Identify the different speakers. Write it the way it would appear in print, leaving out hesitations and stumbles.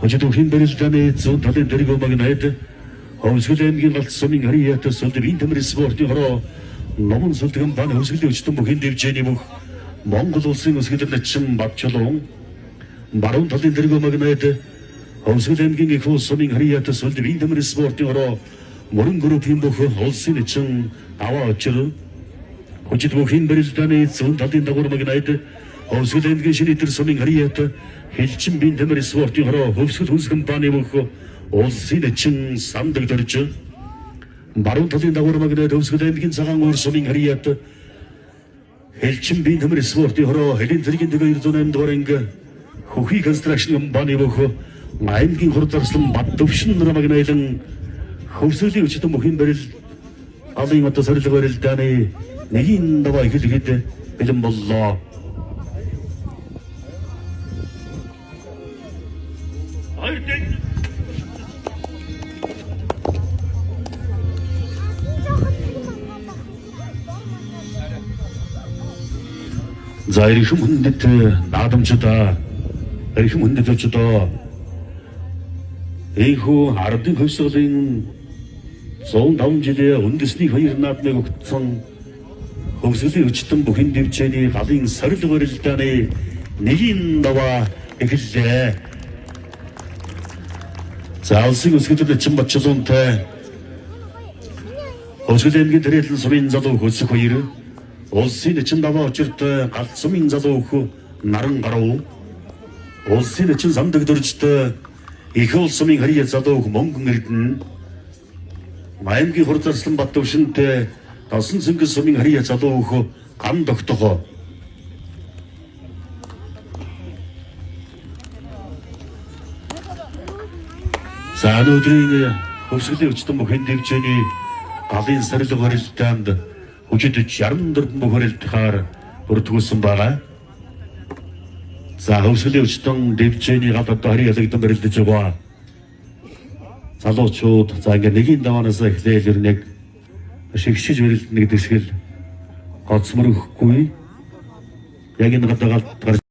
Speaker 1: Хожид бүхийн барилдааны зүүн талын дэрэг магнаад Хөвсгөл аймгийн галт сумын Харьяат сүлд Бие тамир спортын хороо Номон сүлдгэн бан хөвсгөлийн өчтөн бүхийн дэвжээний бүх Монгол улсын өсгөлөр начин Батчулуун баруун талын дэрэг магнаад Хөвсгөл аймгийн их улс сумын Харьяат сүлд Бие тамир спортын хороо Мөрөн группийн бүх улсын начин Даваа очир Хожид бүхийн барилдааны зүүн талын дагуур магнаад Хөвсгөл аймгийн шинэ итэр сумын Харьяат Хилчин Бие тамир спортын хороо Хөвсгөл хүнс компани бүх улсын начин сандаг дөрж баруун талын дагуур магнаад Хөвсгөл аймгийн цагаан уур сумын Харьяат Хилчин Бие тамир спортын хороо Хэлийн зэргийн 208 дугаар анги Хөхий констракшн компани бүх аймгийн хурд зарслан Бат төвшин нар магнайлан Хөвсгөлийн өчтөн бүхийн барил галын одоо сорилго барилдааны нэгийн даваа эхлэхэд бэлэн боллоо. За эрхэм хүндэт наадамчдаа, эрхэм хүндэт зочдоо, энэхүү ардын хөвсгөлийн 105 жилийн үндэсний хоёр наадмыг өгсөн хөвсгөлийн өчтөн бүхэн дэвжээний галын сорилго барилдааны нэгийн даваа эхэллээ. За улсын өсгөлөөр Начин Батчулуунтай Хөвсгөл аймгийн Тэрэлэн сумын залуу Хөлсөх хоёр, улсын начин даваа очирт галт сумын залуу Наран гарав, улсын начин самдаг дөржт их улс сумын харьяа залуу Монгон Эрдэнэ, аймгийн хурд зарслан Бат төвшөнтэй Досон цэнгэл сумын харьяа залуу Ган тогтохоо. За өнөөдрийн хөвсгөлийн өчтөн бүхэн дэвжээний галын сорилго барилдаанд хүчит 64 бүх барилдахаар бүртгүүлсэн байгаа. За хөвсгөлийн өчтөн дэвжээний гал одоо харийн ялагдсан барилдаж байгаа. Залуучууд за ингээ нэгийн даваанаас эхлээл ер нь яг шигшиж барилдана гэдэг шиг л гоцмөрөхгүй. Яг энэ гадаа галт гарч